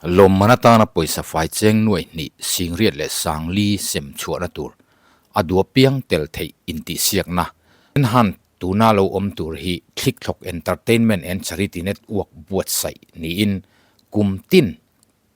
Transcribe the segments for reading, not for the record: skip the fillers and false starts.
Lawmman atana pawisa fai cheng nuai hnih singriat leh sangli sem chhuahna tur a dua piang tel theih intihsiakna Hunt tuna lo awm tur hi Thlikthlawk Entertainment and Charity Network buatsaih niin kum tin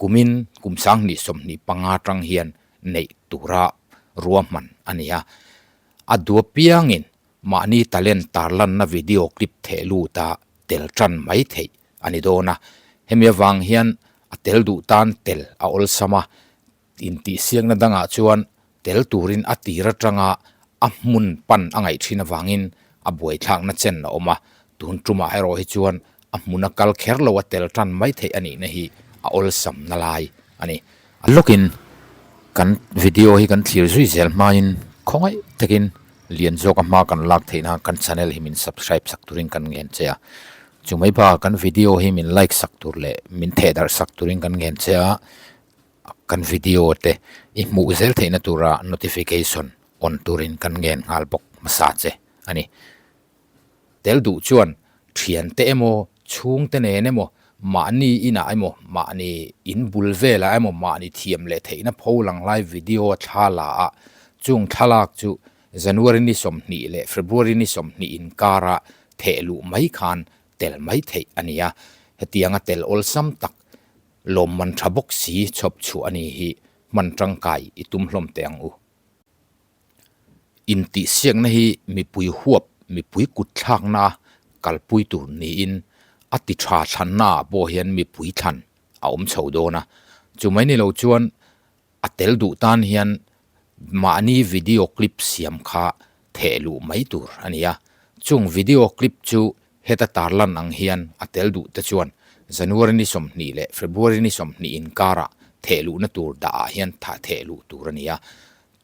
kumin kum 2025 tang hian neih tura ruahman a ni a. A dua piangin mahni talent tarlanna video clip theh luta tel tan mai theih a ni dawn a, hemi avang hian a tel duh tan tel a awlsam a, intihsiakna dangah chuan tel turin a tir atanga a hmun pan a ngaih thin avangin a buaithlakna chen a awm a, tun tumah erawh hi chuan a hmuna kal kher lo a tel tan mai theih a nihna hi a awlsam na lai a ni. A lawkin kan video hi kan thlir zui zel hmain khawngaih takin Lian zawka hma kan lak theih nan kan channel hi min subscribe sak turin kan ngen che a, chu mai bakah kan video hi min like sak tur leh min theh darh sak turin kan ngen che a, kan video te i hmuh zel theihna tura notification on turin kan ngen nghal bawk hmasa che a ni. Tel duh chuan thiante emaw chhungte nen emaw mahni inah emaw mahni in bul velah emaw mahni thiam leh theihna pho lang lai video a thla la a, chung thlalak chu January ni 20 leh February ni 20 inkara theh luh mai khan tel mai theih a ni a, hetianga tel awlsam tak lawmman tha bawk si chhawp chhuah a ni hi hman tangkai i tum hlawm teh ang u. Intihsiakna hi mipui huap, mipui kut thlakna kalpui tur niin a ti tha thlanna ah pawh hian mipui thlan a awm chho dawn a. Chu mai ni lo chuan a tel duh tan hian mahni video clip siam kha theh luh mai tur a ni a. Chung video clip chu heta tarlan ang hian a tel duh te chuan January ni 20 leh February ni 20 inkarah theh luhna tur dah ah hian theh luh tur a ni a.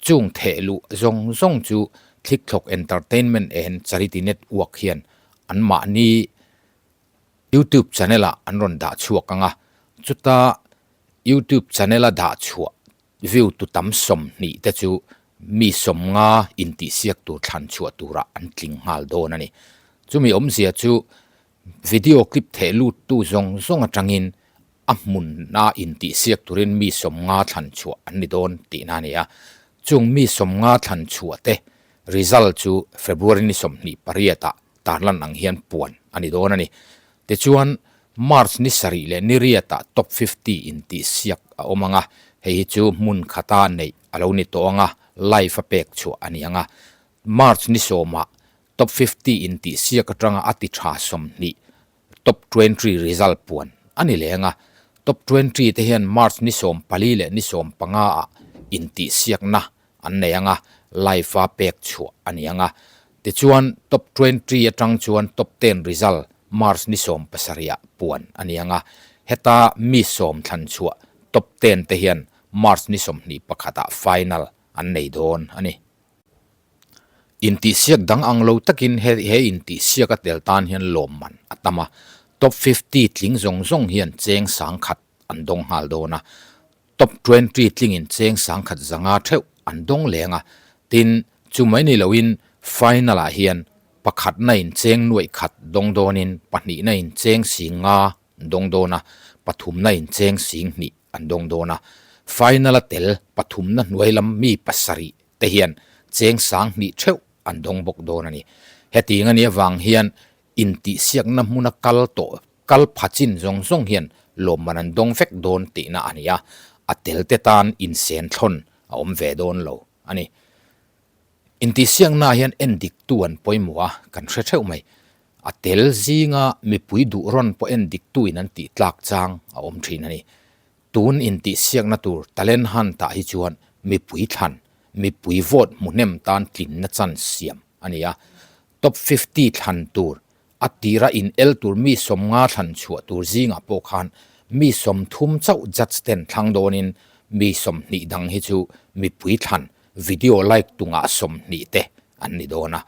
Chung theh luh zawng zawng chu Thlikthlawk Entertainment and Charity Network hian anmahni YouTube channel ah an rawn dah chhuak ang a, chuta YouTube channel a dah chhuah view tu tam 20 te chu mi 50 intihsiak tur thlan chhuah turah an tling nghal dawn a ni. Chumi awmzia chu Video clip theh lut tu zawng zawng atangin a hmuna intihsiak turin mi 50 thlan chhuah an ni dawn tihna a ni a. Chung mi 50 thlan chhuah te result chu February ni 28 ah tarlan ang hian puan a ni dawn a ni. Tichuan March ni 7 leh ni 8 ah top 50 intihsiak a awm ang a, hei hi chu hmun khata neih a lo ni tawh ang a, live a pek chhuah a ni ang a. March ni 10 ah Top 50 intihsiak atanga a ti tha 20 Top 20 result puan a ni leng a, Top 20 te hian March ni 14 leh ni 15 ah intihsiakna an nei ang a, live a pek chhuah a ni ang a. Tichuan Top 20 atang chuan Top 10 result March ni 17 ah puan a ni ang a, heta mi 10 thlan chhuah Top 10 te hian March ni 21 ah final an nei dawn a ni. Intihsiak dang ang lo takin he he intihsiak a tel tan hian lawmman a tam a, top 50 tling zawng zawng hian cheng 10,000 an dawng nghal dawn a, top 20 tlingin cheng 1,500 theuh an dawng leng a, tin chu mai ni loin final ah hian pakhatna in cheng 1,000 dawng dawnin pahnihna in cheng 5,000 dawng dawn a, pathumna in cheng 2,000 an dawng dawn a, final a tel pathumna hnuai lam mi 7 te hian cheng 2,000 theuh an dawng bawk dawn a ni. Hetiang a nih avang hian intihsiakna hmuna kal tawh kal phachin zawng zawng hian lawmman an dawng vek dawn tihna a ni a, a tel te tan insen thlawn a awm ve dawn lo a ni. Intihsiakna ah hian en dik tu an pawimawh a, kan hre theuh mai. A tel zinga mipui duh rawn pawh en dik tu in an tih tlak chang a awm thin a ni. Tun intihsiakna tur Talent Hunt ah hi chuan mipui thlan, mipui vote hmu hnem tan tlinna chance siam a ni a. Top 50 thlan tur, a tira in el tur mi 50 thlan chhuah tur zingah pawh khan mi 30 chauh judge ten thlang dawnin mi 20 dang hi chu mipui thlan video like tungah 20 te an ni dawn a.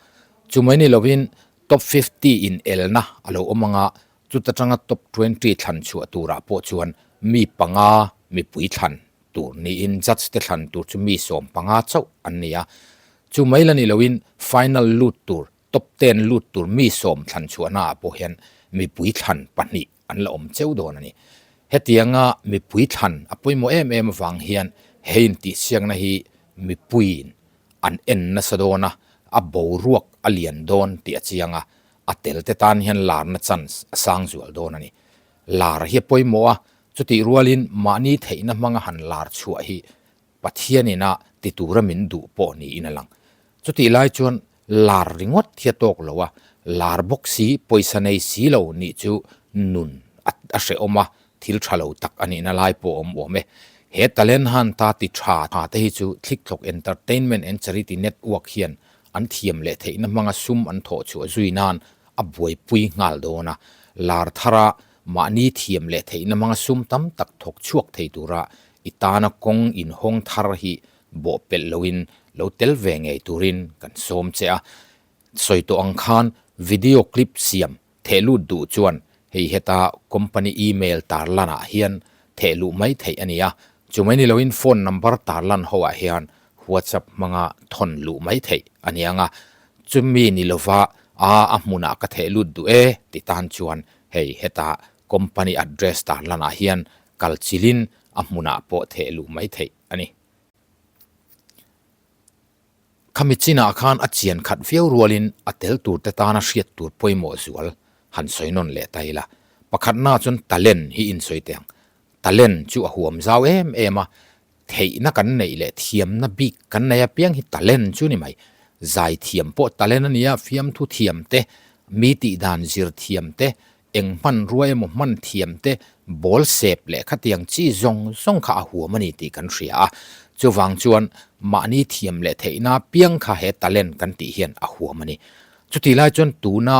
Chumai ni lovin top 50 in elna a lo awm anga chuta tanga top 20 thlan chhuah turah pawh chuan mi panga mipui thlan tur niin judge te thlan tur chu mi 15 chauh an ni a. Chumai la ni loin final lut tur top 10 lut tur mi 10 thlan chhuahna ah pawh hian mipui thlan pahnih an la awm cheu dawn a ni. Hetianga mipui thlan a pawimawh em em avang hian he intihsiakna hi mipuiin an en nasa dawn a, a boruak a lian dawn tih a chiang a, a tel te tan hian larna chance a sang zual dawn a ni. Lar hi a pawimawh a, chutih rualin mahni theihna hmanga han lar chhuah hi Pathianin a ti tura min duh pawh niin a lang. Chutih lai chuan lar ringawt hi a tawk lo a, lar bawk si, pawisa nei si lo nih chu nun a hrehawm a, thil tha lo tak a nihna lai pawh a awm awm e. He Talent Hunt a ti tha tha te hi chu Thlikthlawk Entertainment and Charity Network hian an thiam leh theihna hmanga sum an thawh chhuah zui nan a buaipui nghal dawn a, lar thara mahni thiam leh theihna hmanga sum tam tak thawk chhuak thei tura I tana kawng inhawng thar hi bawh pelh loin lo tel ve ngei turin kan sawm che a. Sawi tawh ang khan video clip siam theh lut duh chuan hei heta company email tarlanah hian theh luh mai theih a ni a, chumai ni loin phone number tarlan ho ah hian WhatsApp hmanga thawn luh mai theih a ni ang a, chumi ni lova a a hmunah ka theh lut duh e ti tan chuan hei heta company address tarlanah hian kal chilin a hmunah pawh theh luh mai theih a ni. Khami chinah khan a chian khat viau rualin a tel turte tana hriat tur pawimawh zual han sawi nawn leh ta ila. Pakhatna chuan talent hi insawi teh ang. Talent chu a huam zau em em a, theihna kan neih leh thiamna bik kan nei apiang hi talent chu ni mai. Zai thiam pawh talent a nia, fiamthu thiam te, mi tihdan zir thiam te, Eng hmanrua emaw hman thiam te ball sep leh khatiang chi zawng zawng kha a huam a ni tih kan hria a. Chuvang chuan mahni thiam leh theihna piang kha he talent kan tih hian a huam a ni. Chutih lai chuan tuna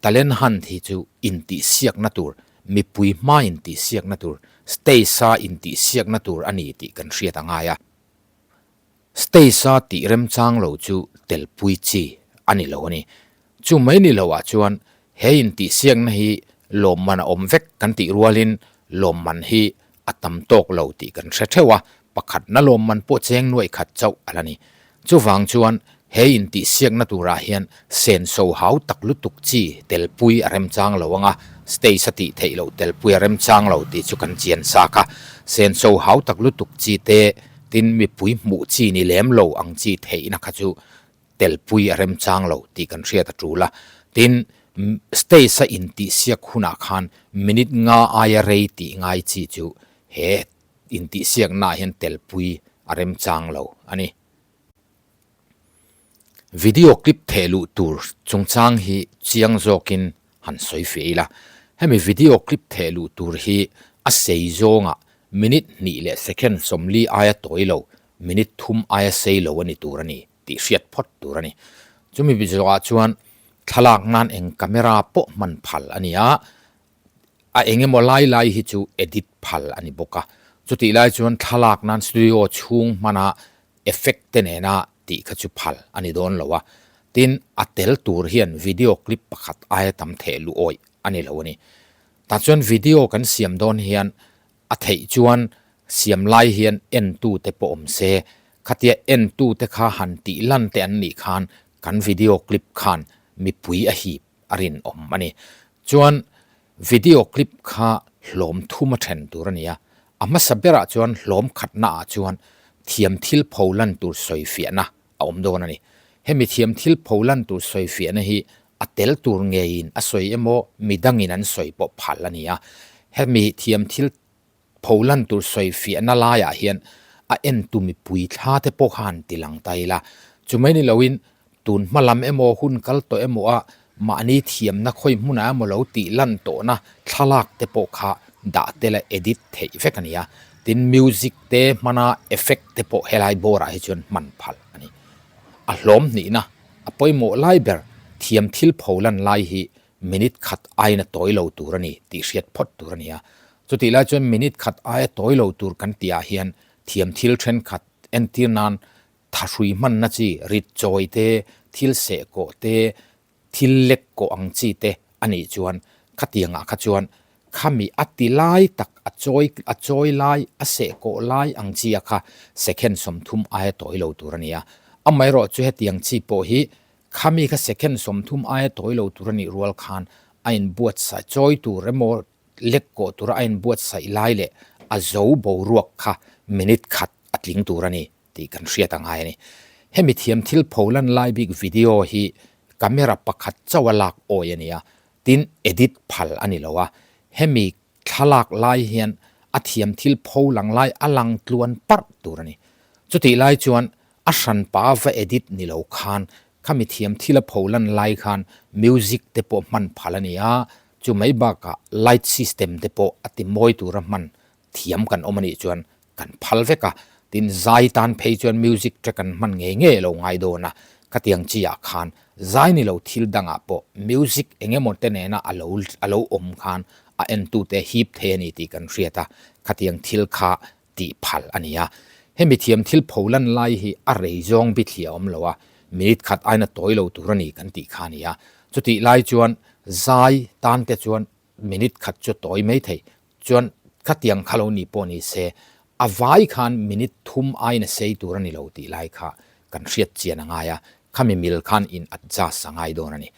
talent hunt hi chu intihsiakna tur, mipui hma intihsiakna tur, stage-a intihsiakna tur a ni tih kan hriat a ngai a. Stage-a tih remchang lo chu telpui chi a ni lo a ni. Chu mai ni loah chuan he intihsiakna hi lawmman a awm vek kan tih rualin lawmman hi a tam tawk lo tih kan hre theuh a, pakhatna lawmman pawh cheng nuaih khat chauh a la ni. Chuvang chuan he intihsiakna turah hian senso hau tak lutuk chi telpui a remchang lo ang a, stage a tih theih loh telpui a remchang lo tih chu kan chian sak a, senso hau tak lutuk chi te Tin, mipui hmuh chi ni lem lo ang chi theihna kha chu telpui a remchang lo tih kan hriat a tul a. Tin, stage a intihsiak hunah khan minute nga aia rei tih ngai chi chu he intihsiaknaah hian telpui a remchang lo a ni. Video clip theh luh tur chungchang hi chiang zawkin han sawi feh ila. Hemi video clip theh luh tur hi a sei zawngah minute hnih leh second 40 aia tawi lo, minute thum aia sei lo a ni tur a ni tih hriat phawt tur a ni. Chumi zawhah chuan thlalak nan eng camera pawh hman phal a ni a, a eng emaw lai lai hi chu edit phal a ni bawk a. Chutih lai chuan thlalak nan studio chhung hmana effect te nena tih kha chu phal a ni dawn lo a, tin a tel tur hian video clip pakhat aia tam theh luh awih a ni lo a ni. Tah chuan video kan siam dawn hian a theih chuan siam lai hian entu te pawh awm se, khatia entu te kha han tih lan te an nih khan kan video clip khan mipui a hip a rinawm a ni. Chuan video clip kha hlawm thum a then tur a ni a, a hmasa berah chuan hlawm khatna ah chuan thiam thil pho lan tur sawi fiahna a awm dawn a ni. Hemi thiam thil pho lan tur sawi fiahna hi a tel tur ngeiin a sawi emaw midangin an sawi pawh phal a ni a, hemi thiam thil Pholan tur sawi fiahna laiah hian a entu mipui thla te pawh kha han ti lang ta ila. Chumai ni loin tun hma lam emaw hun kal tawh emaw a mahni thiamna khawi hmunah emaw lo tih lan tawhna thlalak te pawh kha dah tel a edit theih vek a ni a. Tin music te hmana effect te pawh helai bawrah hi chuan hman phal a ni. A hlawm hnihna a pawimawh lai ber thiam thil pholan lai hi minute khat aiin a tawi lo tur a ni tih hriat phawt tur a ni a. Chutih lai chuan minute khat aia tawi lo tur kan tihah hian thiam thil thenkhat entir nan thahrui hmanna chi, rit chawi te, thil seh kawh te, thil lek kawh ang chi te a nih chuan khatiangah kha chuan khami a ti lai tak a chawi a chawi lai, a seh kawh lai ang chi a kha second 30 aia tawi lo tur a ni a. Amaherawhchu hetiang chi pawh hi Khami kha second 30 aia tawi lo tur a nih rual khan a inbuatsaih chawi tur emaw, lek kawh tura a inbuatsaih lai leh a zo boruak kha minute khat a tling tur a ni tih kan hriat a ngai a ni. Hemi thiam thil pholan lai bik video hi camera pakhat chauh a lak awi a ni a, tin edit phal a ni lo a, hemi thlalak lai hian a thiam thil pho lang lai a lang tluan parh tur a ni. Chutih lai chuan a hranpa va edit ni lo khan khami thiam thil a pho lan lai khan music te pawh hman phal a ni a, chu mai bakah light system te pawh a ti mawi tura hman thiam kan awm a nih chuan kan phal vek a, tin zai tan phei chuan music track an hman ngei ngei a lo ngai dawn a, khatiang chi ah khan zai ni lo thil dangah pawh music eng emaw te nena a lo a lo awm khan a entute hip thei a ni tih kan hriat a, khatiang thil kha tih phal a ni a. Hemi thiam thil pho lan lai hi a rei zawng bithli a awm lo a, minute khat aina tawi lo tur a ni kan tih kha a ni a. Chutih lai chuan zai tan te chuan minute khat chu tawi mai thei chuan khatiang kha lo ni pawh ni se a vai khan minute thum aina sei tur a ni lo tih lai kha kan hriat chian a ngai a, khami mil khan in adjust a ngai dawn a ni.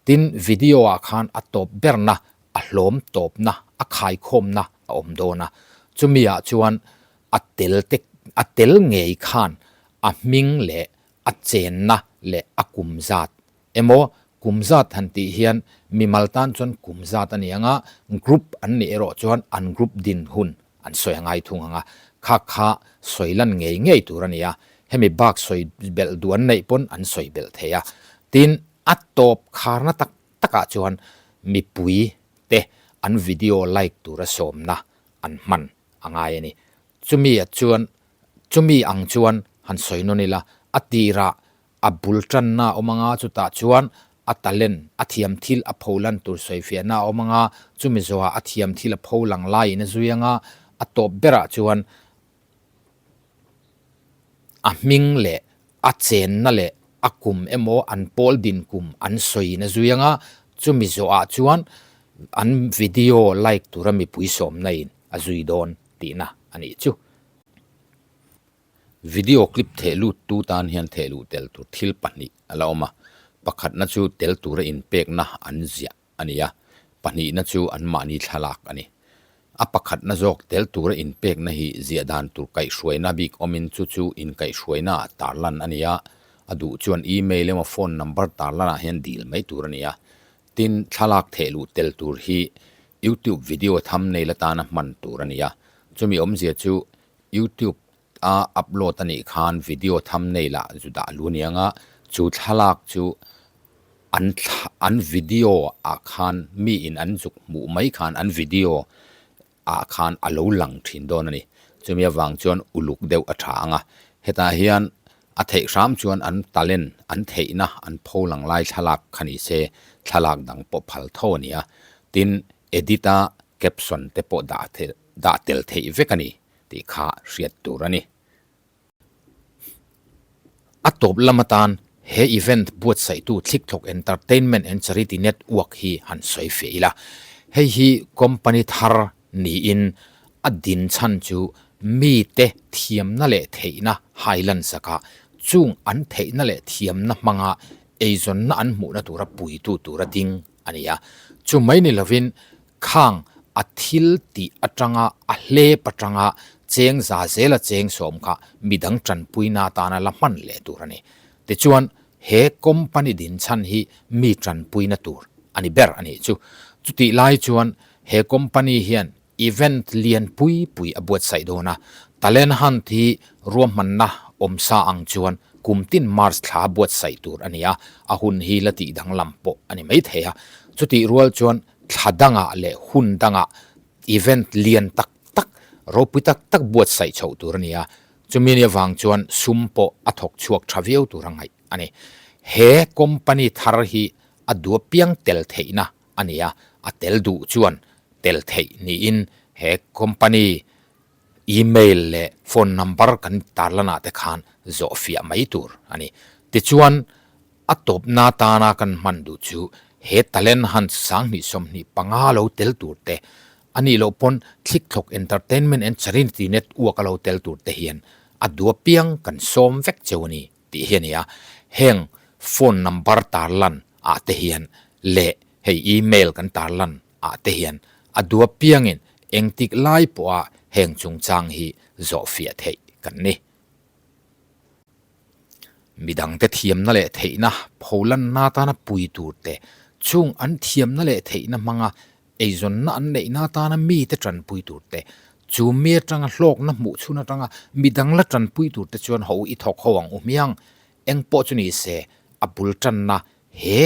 Tin, video ah khan a tawp berna a hlawm tawpna, a khaikhawmna a awm dawn a. Chumi ah chuan a tel te, a tel ngei khan a hming leh a chenna leh a kum zat emaw kum zat han tih hian mimal tan chuan kum zat a ni ang a, group an nih erawh chuan an group din hun an sawi a ngai thung ang a, kha kha sawi lan ngei ngei tur a ni a, hemi bak sawi belh duh an neih pawn an sawi belh thei a. Tin, a tawp kharna tak takah chuan mipui te an video like tura sawmna an hman a ngai a ni. Chumi ah chuan chumi ang chuan han sawi nawn ila, a tirah a bul tanna a awm anga chutah chuan a talent, a thiam thil a pho lan tur sawifiahna a awm anga chumi zawhah a thiam thil a pho lang laiin a zui anga a tawp berah chuan A hming leh a chenna leh a kum emaw an pawl din kum an sawiin a zui anga, chumi zawhah chuan an video like tura mipui sawmna in a zui dawn tihna a nih chu. Video clip theh lut tu tan hian theh luh tel tur thil pahnih a la awm a, pakhatna chu tel tura inpekna an ziah a ni a, pahnihna chu anmahni thlalak a ni. A pakhatna zawk tel tura inpekna hi ziah dan tur kaihhruaina bik awmin chu chu inkaihhruainaah tarlan a ni a, a duh chuan email emaw phone number tarlanah hian dil mai tur a ni a. Tin, thlalak thehluh tel tur hi YouTube video thumbnail atana hman tur a ni a, chumi awmzia chu YouTube a upload a nih khan video thumbnail ah zu dah lu aniang a, chu thlalak chu an an video ah khan mi in an zuk hmuh mai khan an video ah khan a lo lang thin dawn a ni. Chumi avang chuan uluk deuh a tha ang a, hetah hian a theih hram chuan an talent an theihna an pho lang lai thlalak kha ni se thlalak dang pawh phal tho a ni a, tin edit a caption te pawh dah dah tel theih vek a ni. tih kha hriat tur a ni. A tawp lam atan he event buatsaihtu Thlikthlawk Entertainment and Charity Network hi han sawi fiah ila. Hei hi company thar niin a din chhan chu mite thiamna leh theihna hailan sakah chung an theihna leh thiamna hmanga eizawnna an hmuhna tura puitu tura ding a ni a. Chu mai ni lovin Khang a thil tih atanga a hlep atanga cheng za zela cheng sawm kha midang tanpuina atana la hman leh tur a ni. Tichuan, he company din chhan hi mi tanpuina tur a ni ber a nih chu. Chutih lai chuan he company hian event lian pui pui a buatsaih dawn a, Talent Hunt hi ruahmanna awmsa ang chuan kum tin March thla buatsaih tur a ni a, a hun hi la tih danglam pawh a ni maithei a. Chutih rual chuan Thla dangah leh hun dangah event lian tak tak, ropui tak tak buatsaih chhoh tur a ni a, chumi ni avang chuan sum pawh a thawk chhuak tha viau tur a ngaih a ni. He company thar hi a duh apiang tel theihna a ni a, a tel duh chuan tel theih niin he company email leh phone number kan tarlanah te khan zawh fiah mai tur a ni. Tichuan, A tawpna tana kan hman duh chu he Talent Hunt 2025 lo tel tur te, a nih loh pawn Thlikthlawk Entertainment and Charity Network a lo tel tur te hian a duh apiang kan sawm vek cheu a ni tih hi a ni a. Heng phone number tarlan ah te hian leh hei email kan tarlan ah te hian. A duap piangin engtik lai pawha heng chungchang hi zawhfiah theih kan ni. Midangte thiamna leh theihna pholanna atana pui tur te, chung an thiamna leh theihna hmanga eizawnna an neihna atana mite tanpui tur te, chu mi atanga hlawkna hmuh chhun atanga midang la tanpui tur te chuan ho i thawk ho ang u hmiang. Eng pawh chu ni se, a bul tanna he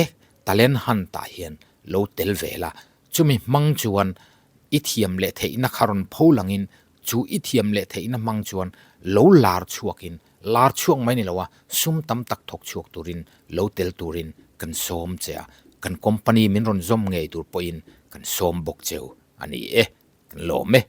talent hunt ah hian lo tel ve la, chumi hmang chuan i thiam leh theihna kha rawn pho langin Chu i thiam leh theihna hmang chuan lo lar chhuakin, lar chhuak mai ni loa sum tam tak thawk chhuak turin lo tel turin kan sawm che a, kan company min rawn zawm ngei tur pawhin kan sawm bawk cheu a ni e, kan lawm e.